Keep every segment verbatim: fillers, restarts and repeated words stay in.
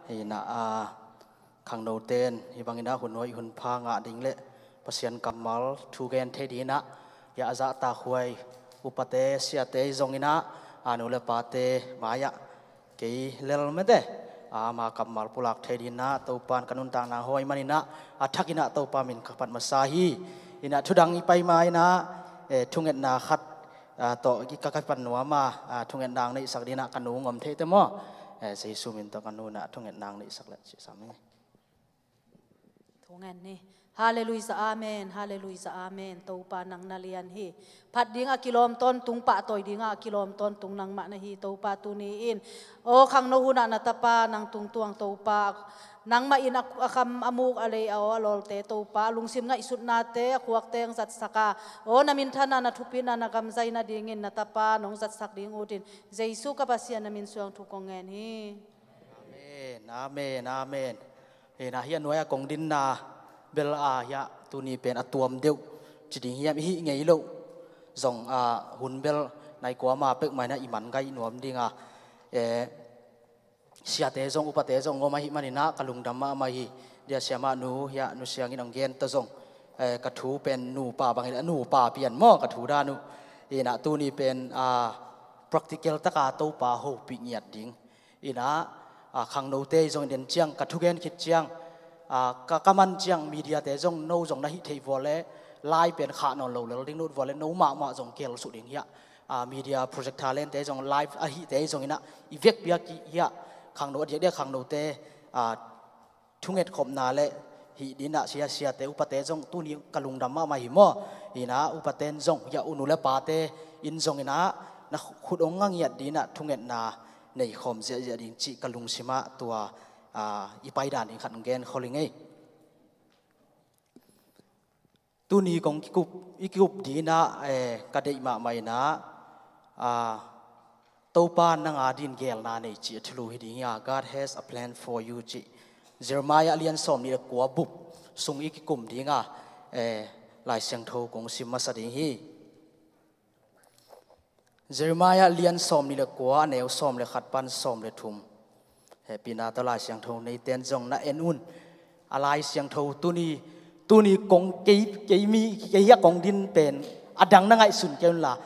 Inah a khangnote in hih bangin ah hun hoih hun pha ngah ding le Pasian kammal thu gen thei dingin ah, hiah a zahtakhuai upate siate zongin ah, a nu le pate mai-ah kei lel mete, a, ama kammal pulak thei dingin ah Topa in ka nuntakna hong hawm manin ah, a thakin ah Topa min ka phat masa hi. Inah thudang i pai ma-in ah, eh, thungetna khat, a, tawh i ka, ka pan nuam a, a, thungetna hong neihsak dingin ah ka nu hong om thei te maw? Eh, Jesu min tawh ka nu in ah thungetna hong neihsak le cih sam hi. Thungen ni. Halleluiah, amen. Halleluiah, amen. Topa nang na lian hi. Phat ding a kilawm tawntung, pahtawi ding a kilawm tawntung nangmah na hi Topa tuni-in. Aw khangno hunah na tapa nang tungtuang Topa, nangmah in a, a kham a muk a lei a aw a lawlte Topa, a lungsim ngaihsutnate a khuakte hong zatsak a, aw na minthanna, na thupina, na gamzaina dingin na tapa nong zatsak ding utin, Jesu ka Pasian na min suang thu kong ngen hi. Amen, amen, amen. Hena hiah nuai-ah kong dinna bel a hiah tuni pen a tuam deuh ci ding hiam i hih ngei loh zong a hun bel nai kuama pek mai-in ah i man ngaih nuam ding a, eh, siate zong upate zong ngom ahih manin ah ka lungdam mahmah hi. Dia siamah nu hiah nu siangin hong gen ta zong, eh, ka thu pen nupa bangin a nupa pian maw ka thu dan uh. Inah tuni pen, ah, practical taka Topa hopih ngiat ding. Inah, ah, khangnote zong i den ciang ka thugen khit ciang, ah, ka, ka man ciang mediate zong no zong na hih theih vua le lai pen khah nawn lo lel ding, no vua le no mahmah zong kihel suk ding hiah. Ah, media project talente zong live ahihte zong inah i vekpi a kih hiah khangno a diakdiak khangnote, ah, thungetkhopna le hih dingin ah sia, siate upate zong tuni ka lungdam mahmah hi maw? Inah upate in zong hiah u nu le pate in zong inah na khut hong ngiat dingin ah thungetna neikhawm ziahziah ding cih ka lungsimah tua, ah, i paidan ding khat hong gen khol ing ei. Tuni kong kikup, i kikup dingin ah, eh, ka deih mahmah inah, ah, Topa nang a dingin geelna nei cih a thulu hi ding hi a, God has a plan for you cih. Jeremiah lian sawm nih le kua bup sung i kikum ding a, eh, Lai Siangtho kong sim masa ding hi. Jeremiah lian sawm nih le kua, a neu sawm le khat pan sawm le thum. Hehpihna tawh Lai Siangtho neite in zong na en un. A Lai Siangtho tuni, tuni kong kei, kei mi, kei hiah kong din pen a dang na ngaihsun kei unla,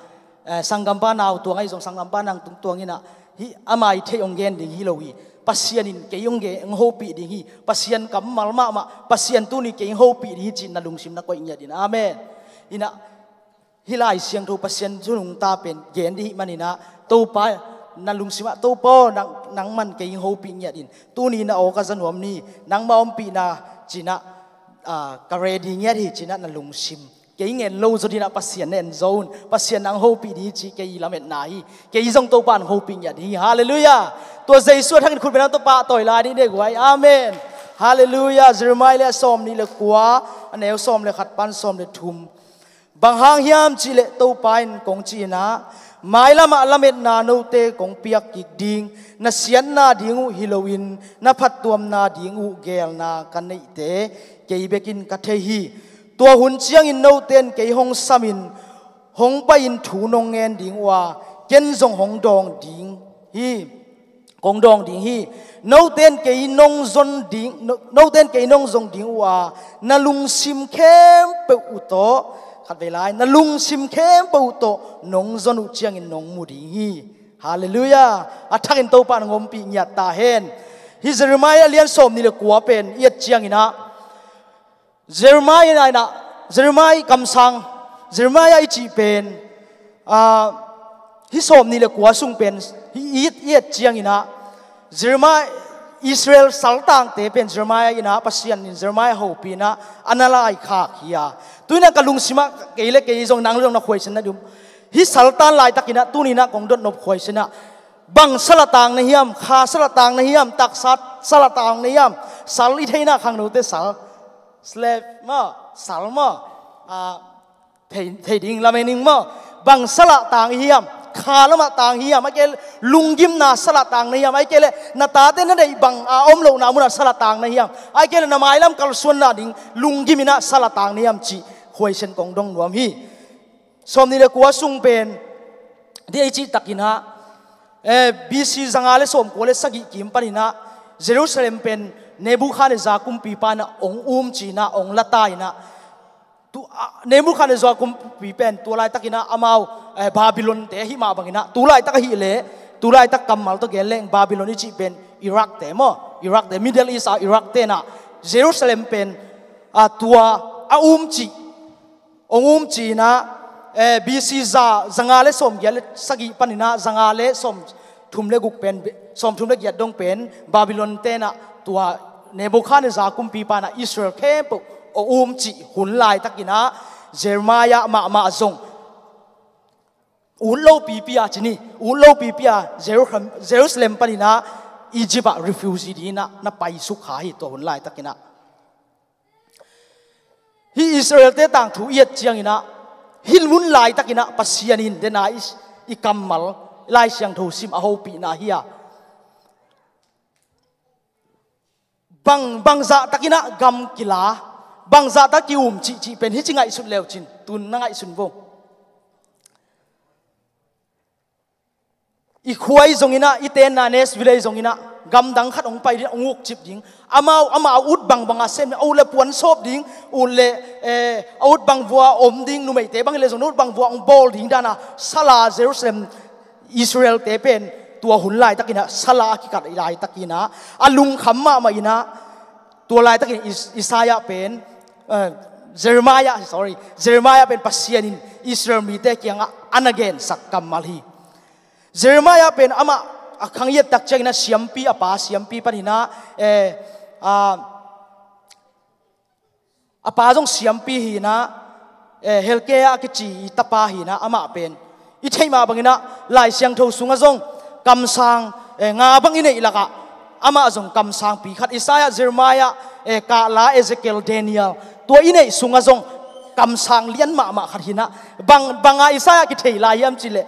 eh, sanggampa nau tuang ahi zong sanggampa nang tungtuang inah hih ama i theih hong gen ding hi lo hi. Pasian in kei hong gen, hong hopih ding hi. Pasian kammal mahmah, Pasian tuni kei hong hopih ding hi cih na lungsim na koih ngiat in. Amen. Inah hih Lai Siangtho Pasian thu nungta pen gen ding hih manin ah, Topa na lungsim ah, Topa aw, nang, nangman kei hong hopih ngiat in. Tuni na aw ka za nuam ni, nangma ompihna ci-in ah, ah, ka ready ngiat hi ci-in ah na lungsim. Kei ngen lo zaw dingin ah Pasian na en zaw un, Pasian nang hopih ding hi cih kei i lametna hi. Kei zong Topa in hong hopih ngiat ding hi. Halleluiah. Tua Jesu a thakin khut bengna tawh pahtawi lai ding dek uh ai. Amen. Halleluiah. Jeremiah lian sawm nih le kua, a neu sawm le khat pan sawm le thum. Bang hang hiam cihleh Topa in kong cih inah, mailamah lametna note kong piak kik ding, na siatna ding uh hi loin na phattuamna ding uh geelna ka neihte kei bekin ka thei hi. Tua hun ciangin note in kei hong samin hong pai-in thu nong ngen ding uh a, ken zong hong dawng ding hi. Kong dawng ding hi. Note in kei nong zon ding, no, note in kei nong zong ding uh a, na lungsim khempeuh uh tawh, khatvei lai, na lungsim khempeuh uh tawh nong zon uh ciangin nong mu ding hi. Halleluiah. A thakin Topa in hong ompih ngiat ta hen. Hih Jeremiah lian sawm nih le kua pen i et ciangin ah, Jeremiah in ah, Jeremiah kamsang, Jeremiah i cih pen, ah, hih sawm nih le kua sung pen, hih i et, i et ciangin ah, Jeremiah, Israel saltangte pen Jeremiah in ah, Pasian in Jeremiah hopih in ah, a na laikhak hi a. Tu-in ah ka lungsim ah, kei le kei zong nang le zong na khuaisian na ding. Hih saltan laitakin ah, tuni-in ah kong dot nop khuaisian ah, bang sal a tang na hiam, kha sal a tang na hiam, taksa sal a tang na hiam, sal i theihna khangnote sal. Slave maw, sal maw, ah, thei, thei ding lamen ing maw. Bang sal a tang i hiam, kha lam a tang i hiam, ahih kei leh lunggimna sal a tang na hiam, ahih kei leh na tate na deih bang a om lohna munah sal a tang na hiam, ahih kei leh na mailam kalsuanna ding lunggim in ah sal a tang na hiam cih khuaisian kong dong nuam hi. Sawm nih le kua sung pen, di ei cih takin ah, eh, B C zanga le sawmkua le sagih kim panin ah, Jerusalem pen Nebuchadnezzar kumpipa in ah hong um ci-in ah, hong la ta in ah, tu, a, Nebuchadnezzar kumpi pen tua laitakin ah amau, eh, Babylon-te ahi mah bangin ah, tu laitak ahih leh, tu laitak kammal tawh gen leng Babylon i cih pen Iraq-te maw, Iraq-te, Middle East a Iraq-te in ah Jerusalem pen, a, tua a um cih, hong um ci-in ah, eh, B C za, zanga le sawmgiat le sagih panin ah, zanga le sawmthum le guk pen, sawmthum le giat dong pen Babylon-te in ah tua Nebuchadnezzar kumpipa in ah Israel khempeuh hong um cih hun laitakin ah Jeremiah mahmah zong ut lopipi a ci ni, ut lopipi a Jerusalem, Jerusalem panin ah Egypt ah refugee dingin ah na paisuk kha hi tua hun laitakin ah. Hih Israel-te tangthu i et ciangin ah, hih hun laitakin ah Pasian in dena i, i kammal, Lai Siangtho sim a hopihna hi a, bang, bangzah takin ah gam kila, bangzah tak ki-um cihcih pen hih ci ngaihsut leu cin, tun na ngaihsun vo. I khua i zongin ah, i tenna Nashville i zongin ah, gamdang khat hong pai ding, hong ukcip ding. Amau, amah a ut bangbang a sem, a ut le puan sawp ding, ut le, eh, a ut bang vua om ding, numeite bang hi le zong, ut bang vua hong bawl ding dan a, sala Jerusalem, Israel-te pen, tua hun laitakin ah, sala a kikat laitakin ah, a lungkham mahmah in ah, tua laitakin Is-, Isaiah pen, eh, Jeremiah, sorry, Jeremiah pen Pasian in Israel mite kiangah a na gensak kammal hi. Jeremiah pen amah a khang i et tak ciangin ah siampi, a pa siampi panin ah, eh, a, a pa zong siampi hi in ah, eh, Hilkiah a kici i tapa hi in ah, amah pen i theih mah bangin ah Lai Siangtho sungah zong kamsang, eh, nga bang i neih lakah amah zong kamsangpi khat, Isaiah, Jeremiah, eh, Kahla, Ezekiel, Daniel, tua i neih sungah zong kamsang lian mahmah khat hi in ah, bang, bang a Isaiah kithei lai hiam cih leh,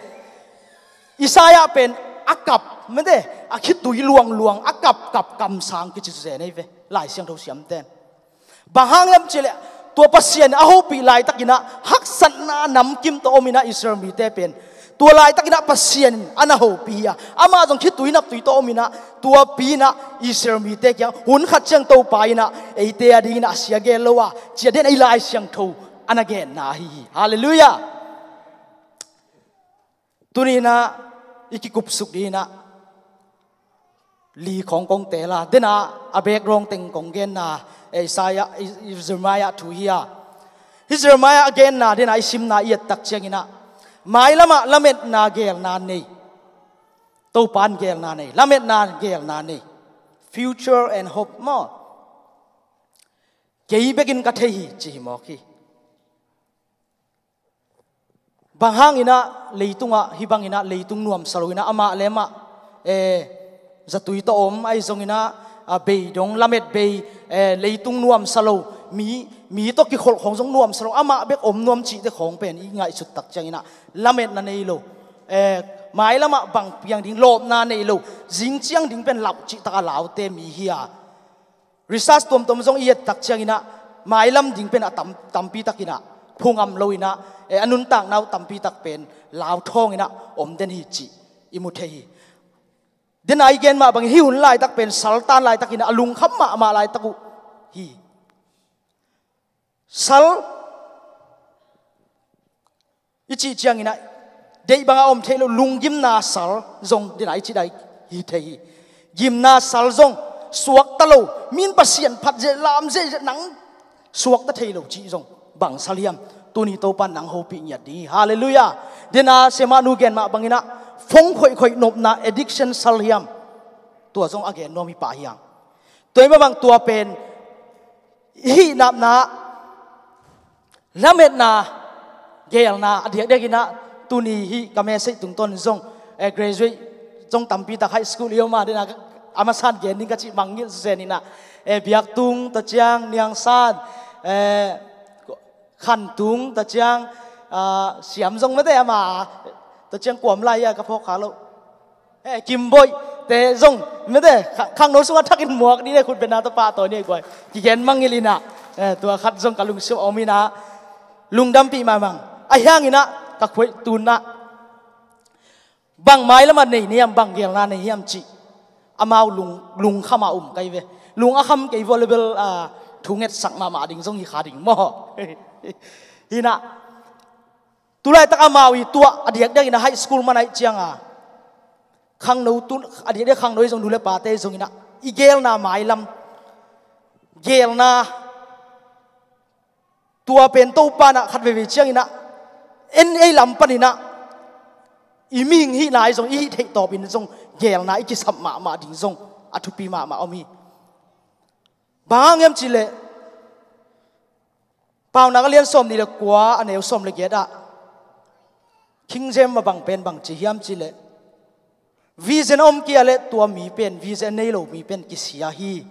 Isaiah pen a kap, mete, a khitui luangluang, a kapkap kamsang kici zen hi ve, Lai Siangtho siamten. Bang hang hiam cih leh, tua Pasian a hopih laitakin ah, haksatna namkim tawh om in ah Israel mite pen, tua laitakin ah Pasian a na hopih hi a, amah zong khitui naptui tawh om in ah, tuapi in ah Israel mite kiang, hun khat ciang Topa in ah eite a dingin ah a sia gel lo a, ci-a den a i Lai Siangtho a na genna ahi hi. Halleluiah. Tuni in ah i kikupsuk dingin ah li khawng kong teel a, den a, a background teng kong genna, eh, Isaiah, i, i Jeremiah thu hi a. Hih Jeremiah a genna, den a i simna i et tak ciangin ah, mailam ah lametna geelna nei. Topa in geelna nei, lametna geelna nei. Future and hope maw. Kei bekin ka thei hi, ci hi mawk hi. Bang hangin ah leitungah, hih bangin ah leitung nuamsa lo in ah, amah le amah, eh, zatui tawh om, ahi zongin ah, a, bei dong, lamet bei, eh, leitung nuamsa lo, mi, mi tawh kikholh khawng zong nuamsa lo, amah bek om nuam cihte khawng pen i ngaihsut tak ciangin ah, lametna nei lo, eh, mailam ah bang piang ding, lawpna nei lo, zing ciang ding pen lau cih tak a laute mi hi a. Research tuamtuam zong i et tak ciangin ah, mailam ding pen a tam, tampi takin ah, phungam lo in ah, eh, a nuntakna uh tampi tak pen, lau thawngin ah, om den hi cih i mu thei hi. Den a i gen mah bangin hih hun laitak pen, saltan laitakin ah, a lungkham mahmah laitak uh hi. Sal i cih ciangin ah, deih bangah om theih loh, lunggimna sal zong, den a i cih dai hi thei hi. Gimna sal zong, suakta lo, min Pasian phat zeh, lam zeh, nang suakta thei lo cih zong, bang sal hiam, tuni Topa in nang hopih ngiat ding hi. Halleluiah. Den a siamahnu gen mah bangin ah, phone khoihkhoih nopna, addiction sal hiam, tua zong a gen nuam hi pah hi hang. Tua hi mah bang tua pen, i hih napna, lametna, geelna, a diakdiakin ah, tuni hih ka message tungtawn zong, eh, graduate zong tampi tak high school i om a, den a, a masan gen ding ka cih mangngilh zen in ah, eh, Biaktung, tua ciang Niangsan, eh, Khantung, tua ciang, ah, Siam zong mete ama, tua ciang kuam lai a ka phawk kha lo. Eh, Kimboih te zong, mete, kha-, khangno sungah thakin muak ni ne, khut bena tawh pahtawi ni guai. Kigen mangngilh in ah, eh, tua khat zong ka lungsim om in ah, lungdampih mahmah. Ahi hangin ah, ka khuaitun ah, bang mailam ah nei ni hiam, bang geelna nei hiam cih. amau lung, lungkham a um kei ve. Lung a kham kei vua le bel, ah, thu ngetsak mahmah ding zong hi kha ding maw? Hi na, tulaitak amau i tuah a diakdiak in a high school man ahih cianga khangno tu, a diakdiak khangno i zong nu le pate i zong in a i gelna mailam, gelna tua pen Topa in a khat veivei ciangin a en ei lam panin a i mihing hihna i zong i hih theih tawpin zong gelna i kisam mahmah ding zong a thupi mahmah om hi. Bang hang hiam cihleh Paunak a lian sawm nih le kua a neu sawm le giat ah King James a bang pen bang ci hiam cihleh, vision a om kei a le tua mi pen, vision a nei lo mi pen kisia hi,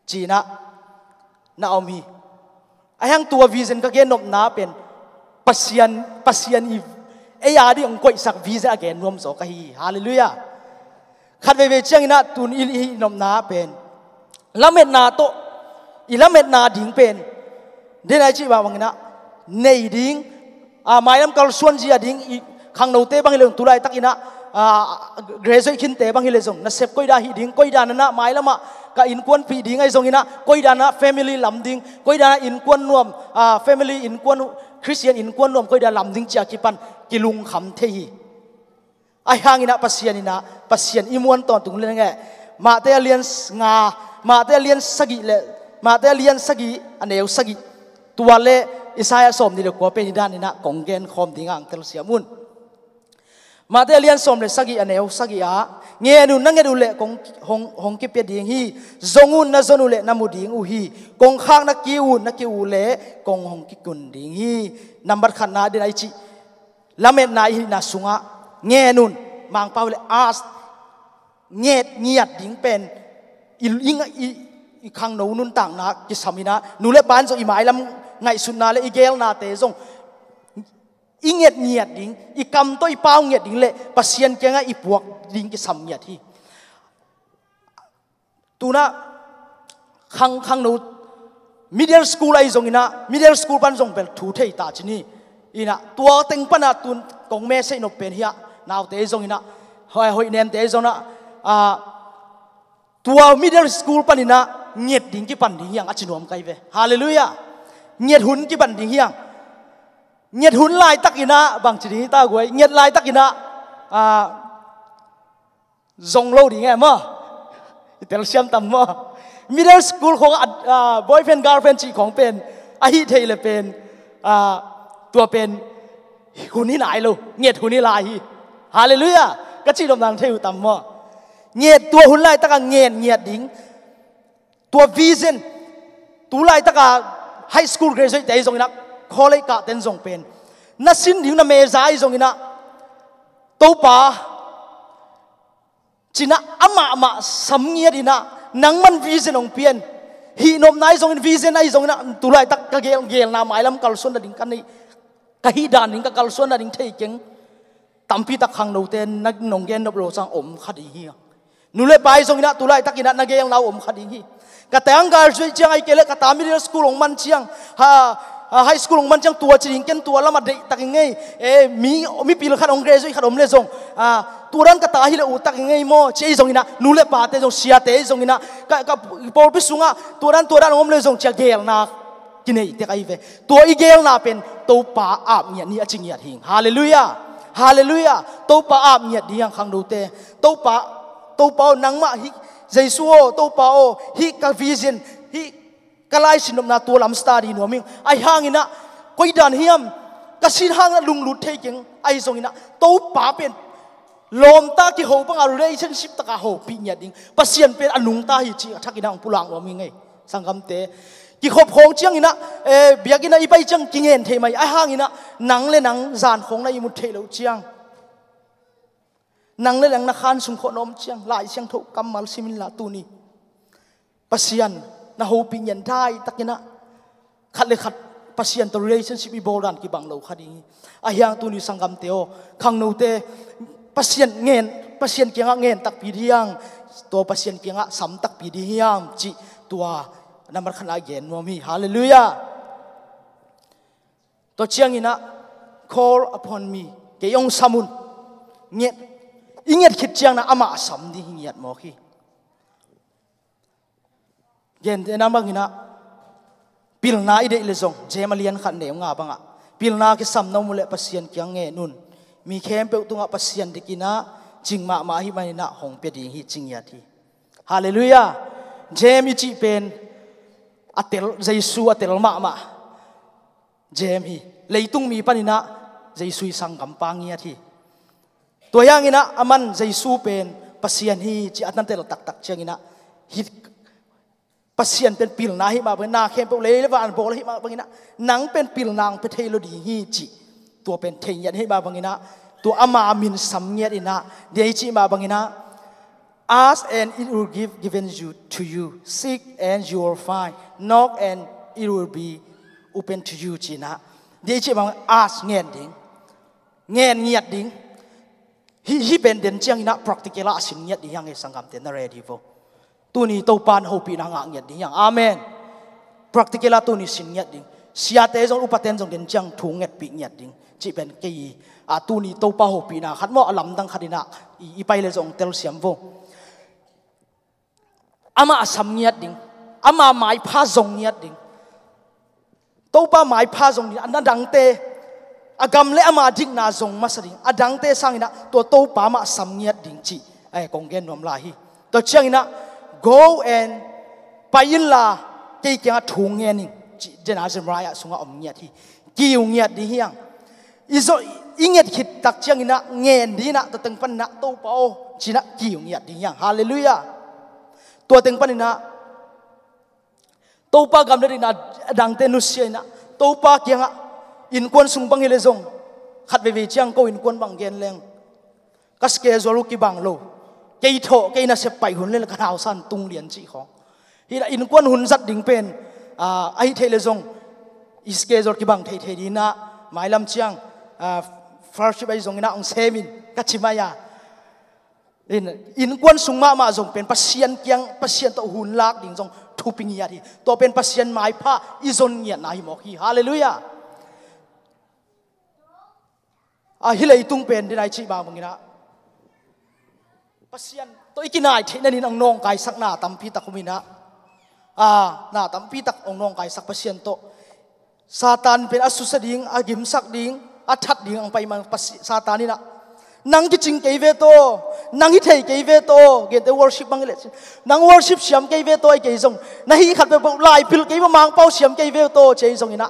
ci-in a na om hi. Ahi hang tua vision ka gen nopna pen Pasian, Pasian i ei a ding hong koihsak vision a gen nuam zaw ka hi hi. Halleluiah. Khat veivei ciangin a tun i, i nopna pen lametna tawh, i lametna ding pen den a i cih bangbangin a nei ding, a, mailam kalsuan zia ding, i khangnote bang hi le zong tulaitak in a, a, graduate khinte bang hi le zong nasep koidan hih ding, koidan in a mailam ah ka innkuanpih ding ahi zongin a, koidan in a family lam ding, koidan in a innkuan nuam, a, family innkuan, Christian innkuan nuam koidan lam ding ci-a kipan kilungkham thei hi. Ahi hangin a Pasian in a, Pasian i muan tawntung le ngeh. Mate a lian s-, nga, Mate a lian sagih le, Mate a lian sagih a neu sagih tua le Isaiah sawm nih le kua pen hi danin a kong gen khawm ding ang telsiam un. Mate a lian sawm le sagih a neu sagih ah, ngen un, na nget uh leh kong hong, hong kipia ding hi. Zong un, na zon uh leh na mu ding uh hi. Kongkhak na ki un, na ki uh leh kong hong kikun ding hi. Nambat khatna den a i cih lametna i hihna sungah ngen un, Mangpau le ask, nget ngiat ding pen i, i, i, i khangno nuntakna kisam in a, nu le pa in zong i mailam ngaihsutna le i gelnate zong i nget ngiat ding, i kam tawh i pau ngiat ding le Pasian kiangah i puak ding kisam ngiat hi. Tun a khang, khangno middle school ahi zongin a, middle school pan zong bel thu thei ta ci ni. In a tua teng pan a tun kong message nop pen hi a, naute ahi zongin a, hoi, hoih nemte ahi zongin a, a, tua middle school panin a nget ding kipan ding hi hang a ci nuam ka hi ve. Halleluiah. Nget hun kipan ding hi hang. Nget hun laitakin a bang ci ding hi ta guai. Nget laitakin a, a, zong lo ding e maw? I telsiam tam maw? Middle school khong a, a, boyfriend girlfriend cih khong pen a hih theih le pen, a, tua pen hun hi nai lo, nget hun hi lai hi. Halleluiah. Ka cih nop nang thei uh tam maw? Nget, tua hun laitaka nget ngiat ding. Tua vision, tu laitaka high school graduate te ahi zongin a, college kah ten zong pen na sin ding na meza ahi zongin a, Topa, ci-in a amah mah sam ngiat in a, nangman vision hong pia in. Hih nopna ahi zongin, vision ahi zongin a, tu laitak ka gel, gelna mailam kalsuan nading ka neih, ka hih dan ding, ka kalsuan nading thei keng. Tampi tak khangnote na nong gen nop lo sang om kha ding hi. Nu le pa ahi zongin a, tu laitakin a na gelna uh om kha ding hi. Ka tang graduate ciang ahih kei leh ka ta middle school hong man ciang, ha, ha, high school hong man ciang tua ci ding ken, tua lamah deihtak ing ei. Eh, mi, mipil khat hong graduate khat om le zong, ah, tua dan ka ta hi leh uttak ing ei maw, ci ahi zongin a, nu le pate zong, siate ahi zongin a, ka, ka pawlpi sungah tua dan, tua dan hong om le zong ci-a gelna kinei tek ahi ve. Tua i gelna pen Topa ap ngiat ni a ci ngiat hi. Halleluiah. Halleluiah. Topa ap ngiat ding hi hang khangnote. Topa, Topa aw, nangmah hih, Jesu aw, Topa aw, hih ka vision, hih ka laisin nopna tua lam study nuam ing. Ahi hangin a, koi dan hiam, ka sin hangin a lunglut thei keng, ahi zongin a, Topa pen lawmta kiho banga relationship taka hopih ngiat ding Pasian pen a nungta hi cih a thakin a hong pulak nuam ing ei. Sanggamte, kikhop khawng ciangin a, eh, biakinn ah i pai ciang kingen thei mai, ahi hangin a, nang le nang zan khawng na ihmut theih loh ciang, nang le nang na khan sung khawh na om ciang, Lai Siangtho kammal sim inla tuni Pasian na hopih ngiat daitakin a, khat le khat Pasian tawh relationship i bawl dan kibang lo kha ding hi. Ahi hang tuni sanggamte aw, khangnote, Pasian ngen, Pasian kiangah ngen takpi ding hi hang, tua Pasian kiangah sam takpi ding hi hang cih tua nambat khatna gen nuam hi. Halleluiah. Tua ciangin a, call upon me, kei hong sam un. Nget, i nget khit ciangin ah amah a sam ding hi ngiat mawk hi. Gentehna bangin ah pilna i deih leh zong, James a lian khat neu nga bangah, pilna kisam na om uh leh Pasian kiang ngen un. Mi khempeuh tungah Pasian dikin ah cing mahmah ahih manin ah hong pia ding hi, ci ngiat hi. Halleluiah. James i cih pen a tel, Jesu a tel mahmah James hi. Leitung mi panin ah Jesu i sanggampa ngiat hi. Tua hi hangin ah aman Jesu pen Pasian hi ci a na tel taktak ciangin ah, hih Pasian pen pilna ahih mah bangin, na khempeuh lei le van a bawl ahih mah bangin ah, nang pen pilna hong pia thei lo ding hi cih tua pen thei ngiat ahih mah bangin ah, tua ama min sam ngiat in ah, dia i cih mah bangin ah, "Ask and it will give given you to you. Seek and you will find. Knock and it will be open to you," ci-in ah, dia i cih mah bangin ah, ask, ngen ding, ngen ngiat ding. Hih, hih pen den ciangin ah practical ah a sin ngiat ding hi hang e, sanggamte, na ready vo? Tuni Topa in hopihna ngah ngiat ding hi hang. Amen. Practical ah tuni sin ngiat ding. Siate zong, upate in zong den ciang thu ngetpih ngiat ding cih pen kei, a, tuni Topa hopihna khat maw, a lamdang khat in ah i, i pai leh zong telsiam vo. Amah a sam ngiat ding, ama maipha zong ngiat ding. Topa maipha zong ding, a dangte, a gam le ama dikna zong masa ding, a dangte sangin ah tua Topa mah sam ngiat ding cih, eh, kong gen nuam lai hi. Tua ciangin ah, "Go and, pai inla, kei kiangah thu ngen in," cih dena Jeremiah sungah om ngiat hi. Kiu ngiat ding hi hang. I zo, i nget khit tak ciangin ah ngen ding in ah, tua teng panin ah, "Topa aw," ci-in ah kiu ngiat ding hi hang. Halleluiah. Tua teng panin ah Topa gam le dikna a dangte nusia in ah, Topa kiangah, innkuan sung bang hi leh zong, khat veivei ciang ko innkuan bang gen leng, ka schedule uh kibang lo. Kei thawh, kei nasep paih hun leh ka nausan tung lian cih khawng. Hih lah innkuan hun zat ding pen, ah, ahi thei leh zong, i schedule kibang theithei ding in ah, mailam ciang, ah, fellowship ahi zongin ah hong sem in, ka ci mai a. In, innkuan sung mahmah zong pen Pasian kiang, Pasian tawh hun lak ding zong thupi ngiat hi. Tua pen Pasian maipha i zon ngiatna hi mawk hi. Halleluiah. A, hih leitung pen, den a i cih bang bangin ah, Pasian tawh i kinai theihna dingin hong nawngkaisak na tampi tak om in ah. A, na tampi tak hong nawngkaisak Pasian tawh. Satan pen a susia ding, a gimsak ding, a that ding hong pai mah Pasi-, Satan in ah, "Nang kicing kei ve tawh, nang hi thei kei ve tawh," gente worship bang hi leh cin, "Nang worship siam kei ve tawh, ei kei zong, na hih khat peuhpeuh lai pil kei ve, Mangpau siam kei ve tawh," ci ei zongin ah,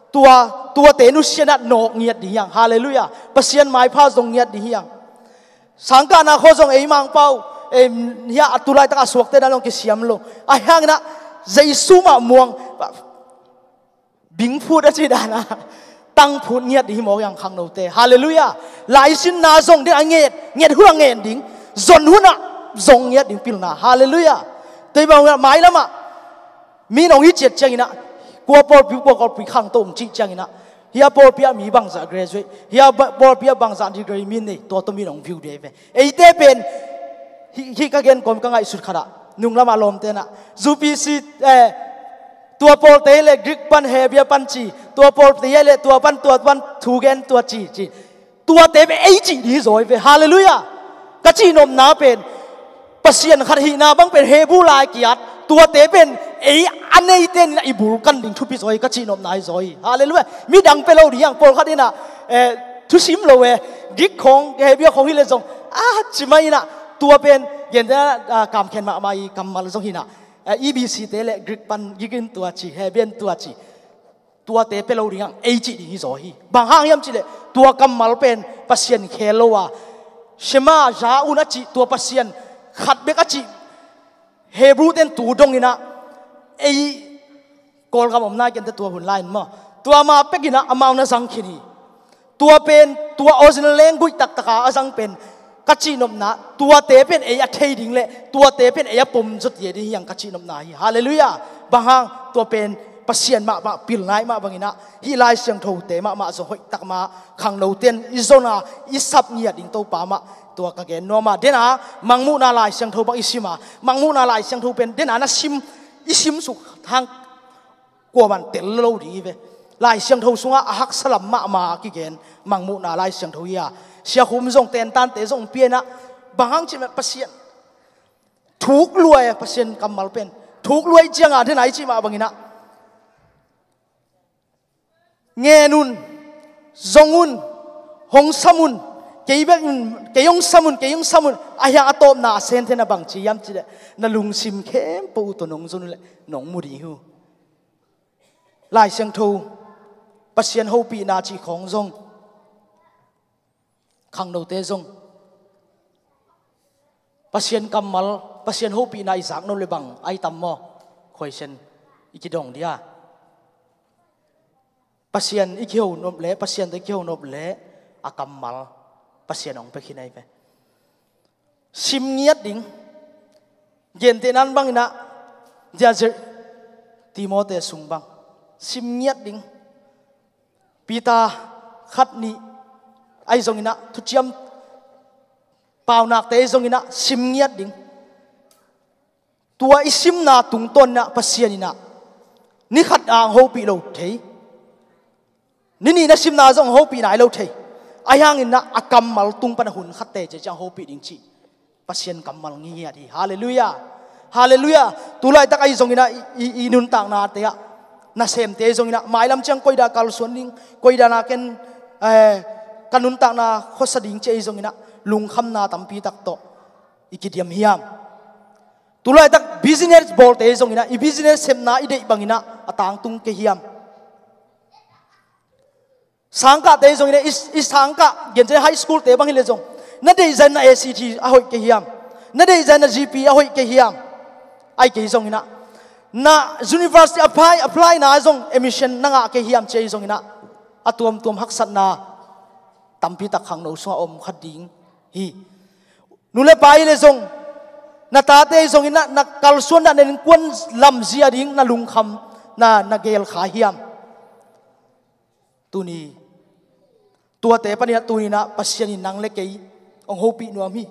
tua, tuate nusia in ah nawk ngiat ding hi hang. Halleluiah. Pasian maipha zong ngiat ding hi hang. Sangkahna khua zong ei Mangpau, ei, hia, a tu laitak a suakte dan zong kisiam lo. Ahi hangin ah Jesu mah muang, bingphut a cih dan a, tangphut ngiat ding hi mawk hi hang, khangnote. Halleluiah. Laisinna zong den a nget, nget hun a ngen ding, zon hun ah zong ngiat ding pilna. Halleluiah. Tua hi bang mailam ah mi in hong it ciat ciangin ah, kua pawlpi, kua pawlpi khangto hong cih ciangin ah, hia pawlpi ah mi bangzah graduate, hia ba-, pawlpi ah bangzah degree mi nei, tua tawh mi in hong view ding hi ve. Eite pen, hih, hih ka gen kawm ka ngaihsut khat ah, nunglam ah lawmte in ah, U P C, eh, tua pawlte hi leh Greek pan, Hebrew pan ci, tua pawlte hi leh tua pan, tua pan thu gen, tua ci, ci. Tuate pen ei cih ding hi zaw hi ve. Halleluiah. Ka cihnopna pen, Pasian khat hihna bang pen Hebrew lai kiat, tuate pen ei a neite in ah i bul kan ding thupi zaw hi, ka cihnopna hi zaw hi. Halleluiah. Midang pia lo ding hi hang, pawlkhat in ah, eh, thusim lo e, Greek khawng, Hebrew khawng hi leh zong, a, ci mai in ah, tua pen, gente, ah, kamkhen mahmah i kammal zong hi in ah, eh, E B C te leh Greek pan, Greek in tua ci, Hebrew in tua ci. Tuate pia lo ding hang, ei cih ding hi zaw hi. Bang hang hiam cih leh, tua kammal pen Pasian khel lo a, Shema, za un a cih, tua Pasian khat bek a cih, Hebrew ten tu dong in ah, ei Kawlgam om nai kei inteh, tua hun lai in maw, tua mah pek in ah amau na zang khin hi. Tua pen, tua original language taktak a a zang pen, ka cihnopna, tuate pen ei a thei ding leh tuate pen ei a pom zawh ding hi hang, ka cihnopna hi. Halleluiah. Bang hang? Tua pen Pasian mahmah pilna ahih mah bangin ah, hih Lai Siangthote mahmah zong hoih tak mah, khangnote in i zon a, i sap ngiat ding Topa mah, tua ka gen nuam a. Den a, Mangmuhna Lai Siangtho bang i sim a, Mangmuhna Lai Siangtho pen den a na sim, i sim suk hang kuaman tel lo ding hi ve. Lai Siangtho sungah a haksa lam mahmah kigen, Mangmuhna Lai Siangtho hi a. Sia Khum zong, Tentante zong pia in ah, Bang hang cih mah Pasian thuk luai a, Pasian kammal pen thuk luai cianga den ai cih mah banginah ngen un, zong un, hong sam un, kei bek un, kei hong sam un, kei hong sam un, a hiang a tawpna a sente na bang ci hiam cih leh na lungsim khempeuh uh tawh nong zon uh leh nong mu ding hi uh. Lai Siangtho Pasian hopihna cih khawng zong khangnote zong Pasian kammal, Pasian hopihna i zak nop le bang ai tam maw? Khuaisen i kidong dia. Pasian i kiho nop le, Pasian tawh i kiho nop le a kammal Pasian hong pia khin ai ve. Sim ngiat ding. Gentehnan banginah dia zir Timote sung bang sim ngiat ding. Peter khat nih ahi zonginah thuciam paunakte ahi zonginah sim ngiat ding. Tua i simna tungtawninah Pasian inah ni khat a hong hopih lo thei, ni nih na simna zong hong hopih nai lo thei. Ahi hanginah a kammal tung pana hun khat teci ciang hong hopih ding cih Pasian kammal ngiat hi. Halleluiah. Halleluiah. Tulaitak ahi zonginah i, i, i nuntaknate ah nasemte ahi zonginah mailam ciang koidah kalsuan ding, koidah naken, eh, ka nuntakna khuasa ding ci ahi zonginah lungkhamna tampi tak tawh i kidiam hiam? Tulaitak business bawlte ahi zonginah i business sepna i deih banginah a tangtung kei hiam? Sangkahte ahi zonginah i, i sangkah, gentehna high schoolte bang hi le zong na deihzan na A C T a hoih kei hiam? Na deihzan na G P a hoih kei hiam? Ahi kei zonginah na university apply, apply na zong admission na ngah kei hiam ci ahi zonginah a tuamtuam haksatna tampi tak khangno sungah om kha ding hi. Nu le pa hi le zong na tate ahi zonginah na kalsuanna na innkuan lamzia ding na lungkham na, na gel kha hiam? Tuni tuate paninah tuninah Pasian in nang le kei hong hopih nuam hi.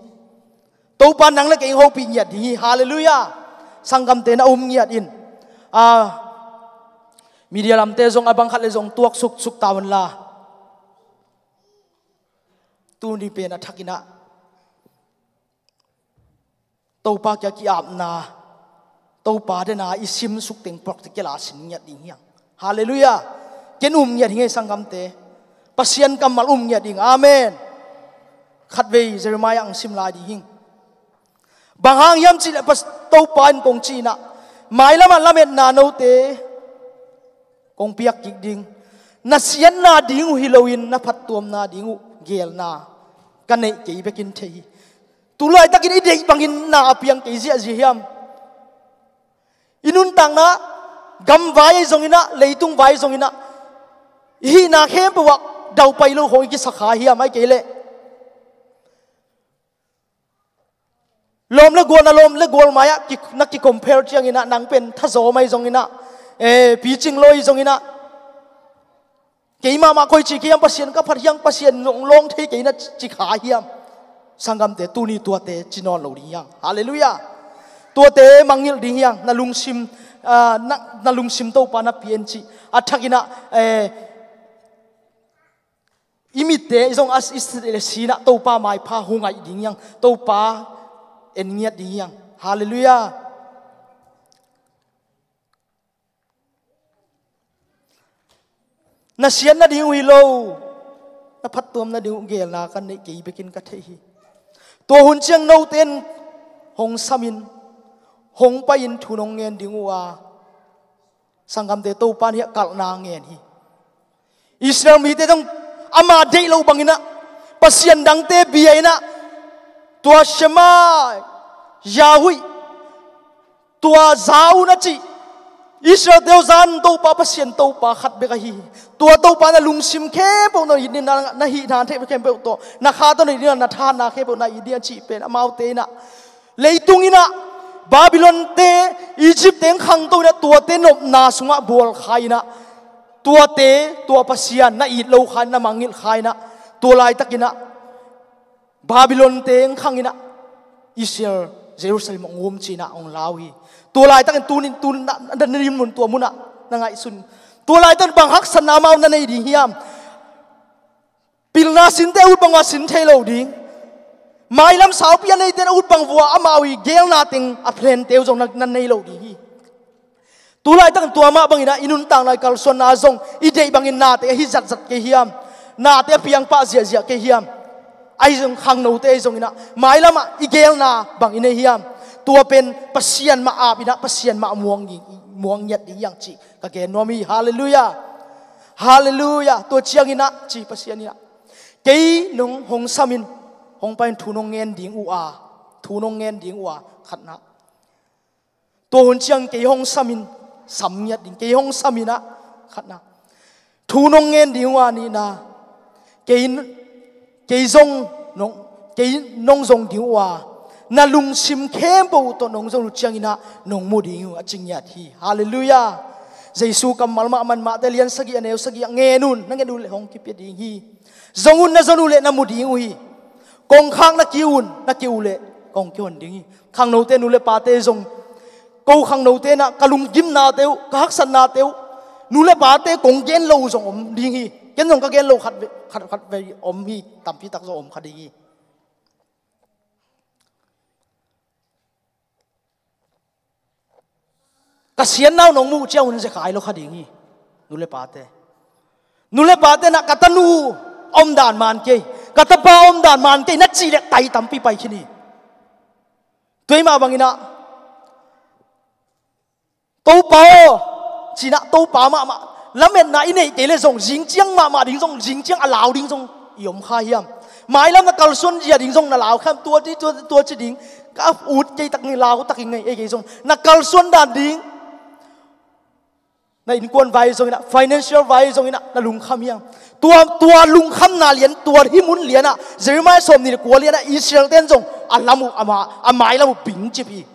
Topa nang le kei hong hopih ngiat ding hi. Halleluiah. Sanggamte na um ngiat in. A, media lamte zong a bang khat le zong tuak suksuk ta un la. Tuni pen a thakinah Topa kia ki-apna, Topa dena i simsuk teng practical a sin ngiat ding hiang. Halleluiah. Ken um ngiat hi ngei sanggamte. Pasian kammal um ngiat ding. Amen. Khatvei Jeremiah ang sim lai ding hing. Bang hang hiam cih leh Topa in kong cihna mailamah lametna note kong piak kik ding. Na siatna ding uh hi loin na phattuamna ding uh gelna ka neih kei bekin thei hi. Tulaitakin i deih bangin na a piang kei ziahziah hiam? I nuntakna gamvai zonginah, leitung vai zonginah, i hihna khempeuh ah daupai lo khawng i kisa kha hiam? Ai kei leh lawm le gual, na lawm le gual mai-ah ki, na ki-compare cianginah nang pen thazawm ai zonginah, eh, picing lo ai zonginah, keimah mah koi ci kei hiam, Pasian ka phat hiam, Pasian lawng, lawng thei kei na ci kha hiam? Sanggamte, tuni tuate ci nawn lo ding hiang. Halleluiah. Tuate mangngilh ding hiang. Na lungsim, ah, na, na lungsim Topa na pia in cih a thakinah, eh, i mitte i zong a i sinah Topa maipha hong ngaih ding hiang. Topa en ngiat ding hiang. Halleluiah. Na siat nading uh hi lo, na phattuam nading uh gelna ka neih kei bekin ka theih hi. Tua hun ciang note in hong samin, hong pai-in thu nong ngen ding uh a, sanggamte, Topa in hiah kalhna ngen hi. Israel mite zong ama deih loh banginah pasian dangte bia inah tua Shema Yahweh, tua za un a cih Israel-te uh zan Topa, Pasian Topa khat bek ahi hi. Tua Topa na lungsim khempeuh na it ding, na, na hihna khempeuh tawh, na kha tawh na it ding, na thahatna khempeuh na it ding a cih pen amaute inah, leitung inah Babylon-te, Egypt-te in khangto inah tuate nopna sungah bual kha inah, tuate, tua Pasian na it lo kha inah, na mangngilh kha inah, tua laitakinah Babylon-te in khang inah Israel, Jerusalem hong um ci inah hong lau hi. Tua laitakin tunin, tun na, na, na dinmun tua munah na ngaihsun. Tua laitakin bang haksatna amau na nei ding hiam? Pilna sinte ut bangah sin thei lo ding. Mailam saupi a neite na ut bang vua amau i gelna teng a plante uh zong na, na nei lo ding hi. Tulaitak tua mah bangin ah i nuntakna i kalsuanna zong i deih bangin nate ahi zatzat kei hiam? Nate a piangpah ziahziah kei hiam? Ahi zong khangnote ahi zongin ah mailamah i gelna bang i nei hiam? Tua pen Pasian mah apin ah Pasian mah muang ding, muang ngiat ding hiang cih ka gen nuam hi. Halleluiah. Halleluiah. Tua ciangin ah ci Pasian in ah, kei nong hong samin, hong pain thu nong ngen ding uh a, thu nong ngen ding uh a, khatna. Tua hun ciang kei hong samin, sam ngiat ding, kei hong samin ah, khatna. Thu nong ngen ding uh a, nihna. Kei, kei zong nong, kei nong zong ding uh a, na lungsim khempeuh tawh nong zong uh ciangin ah nong mu ding uh a ci ngiat hi. Halleluiah. Jesu kammal mah man Mate lian sagih a neu sagih ah ngen un, na ngen uh leh hong kipia ding hi. Zong un, na zon uh leh na mu ding uh hi. Kongkhak na kiu un, na kiu leh kong kihon ding hi. Khangnote, nu le pate zong, ko khangnote in ah ka lunggimnate uh, ka haksatnate uh, nu le pate kong gen lo zong om ding hi. Ken zong ka gen lo khat ve, khat, khat vei om hi, tampi tak zong om kha ding hi. Ka siannau nong muh ciang un zekhai lo kha ding hi. Nu le pate, nu le pate in ah ka tanu om dan man kei, ka tapa om dan man kei na cih leh tai tampi pai khin hi. Tua mah bangin ah Topa aw, ci-in ah Topa mahmah lametna i neih kei leh zong zing ciang mahmah ding zong, zing ciang a lau ding zong i om kha hiam? Mailam na kalsuan zia ding zong na lau kha hiam? Tua ci, tua, tua ci ding ka ut kei tak hi, lau tak hi ngei, ei kei zong na kalsuan dan ding, na innkuan vai zongin ah, financial vai zongin ah na lungkham hiam? Tua, tua lungkhamna lian, tua hih mun lian ah, Jeremiah sawmnih le kua lian ah Israel ten zong a lam uh, a ma, a mailam uh bingcip hi.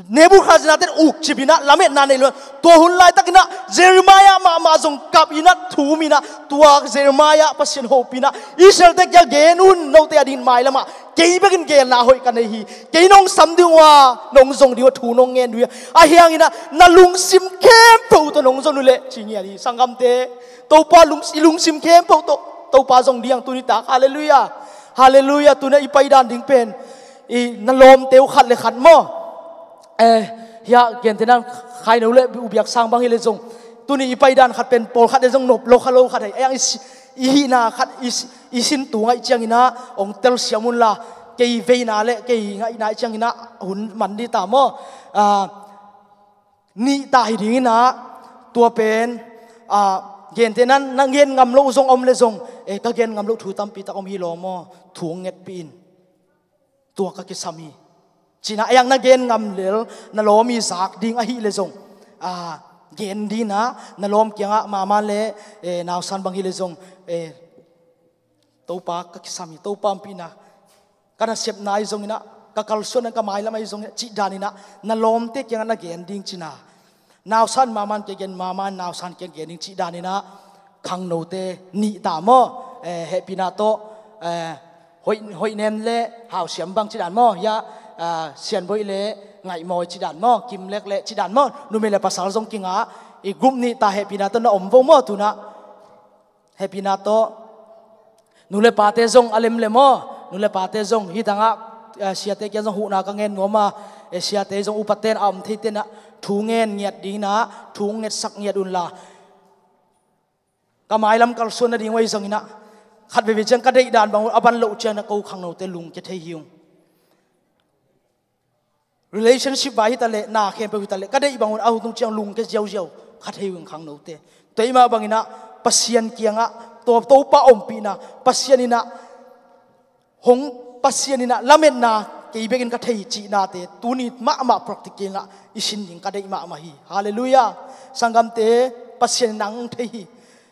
Nebuchadnezzar ten ukcip in ah lametna nei lo. Tua hun laitakin ah Jeremiah mahmah zong kap in ah, thum in ah, tua Jeremiah Pasian hopih in ah Israel te kiang gen un, note a dingin mailam ah kei bekin gelna hoih ka nei hi. Kei nong sam ding uh a, nong zong ding uh a, thu nong ngen ding uh hi. Ahih hangin ah na lungsim khempeuh tawh nong zon uh leh ci ngiat hi. Sanggamte, Topa lung, i lungsim khempeuh tawh Topa zong ding hi hang tuni tak. Halleluiah. Halleluiah. Tu-in ah i paidan ding pen, i na lawmte uh khat le khat maw, eh, hiah gentehna in khaino le ubiak sang bang hi leh zong, tuni i paidan khat pen pawlkhat le zong nop lo kha lo khat hi. Ei ang i si, i hihna khat i si, i sin tung ahih ciangin ah hong telsiam un la, kei veina le kei ngaihna ahih ciangin ah hun man ding ta maw? Ah, nih ta hi dingin ah, tua pen, ah, gentehna in na gen ngam loh zong om le zong, eh, ka gen ngam loh thu tampi tak om hi lawm aw, thu hong ngetpih in. Tua ka kisam hi. Ci-in ah ei ang na gen ngam lel, na lawm i zak ding ahih leh zong, ah, gen dingin ah na lawm kiangah, mama le, eh, nausan bang hi leh zong, eh, Topa ka kisam hi, Topa ompihna ka nasepna ahi zongin ah, ka kalsuanna ka mailam ahi zongin ah, cih danin ah na lawmte kiangah na gen ding ci-in ah, nausan mama in kei gen, mama in nausan kiang gen ding cih danin ah, khangnote nih ta maw? Eh, hehpihna tawh, eh, hoih, hoih nem le hausiam bang cih dan maw? Hiah, ah, sianboih le ngaihmawi cih dan maw? Kimlek le cih dan maw? Numei le pasal zong kingah, i group nih ta, hehpihna tawh na om vo maw tu-in ah? Hehpihna tawh. Nu le pate zong a lemlem aw. Nu le pate zong hih tangah, eh, siate kiang zong huhna ka ngen nuam a, eh, siate zong upate in a om theite in ah thu ngen ngiat dingin ah thu ngetsak ngiat un la. Ka mailam kalsuan nading uh ahi zongin ah, khat veivei ciang ka deih dan bang uh a ban loh ciang ah ko khangnote lungkia thei hi ung. Relationship vai hi ta leh, na khempeuh hi ta leh, ka deih bang un a hun tung ciang lungkia ziauziau kha thei uh ing khangnote. Tua ahih mah bangin ah Pasian kiangah, tua Topa ompihna, Pasian in ah hong, Pasian in ah lametna kei bekin ka thei cihnate tuni mahmah practical in ah i sin ding ka deih mahmah hi. Halleluiah. Sanggamte, Pasian in nang hong thei hi.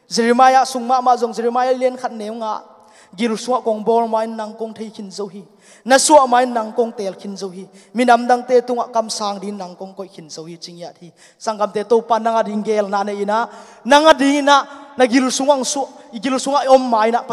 Jeremiah sung mahmah zong, Jeremiah lian khat neu nga, gil sungah kong bawl ma-in nang kong thei khin zo hi. Na suah ma-in nang kong teel khin zo hi. Minam dangte tungah kamsang dingin nang kong koih khin zo hi, ci ngiat hi. Sanggamte, Topa nang a ding gelna nei in ah, nang a dingin ah na gil sungah hong suah, i gil sungah i om ma-in ah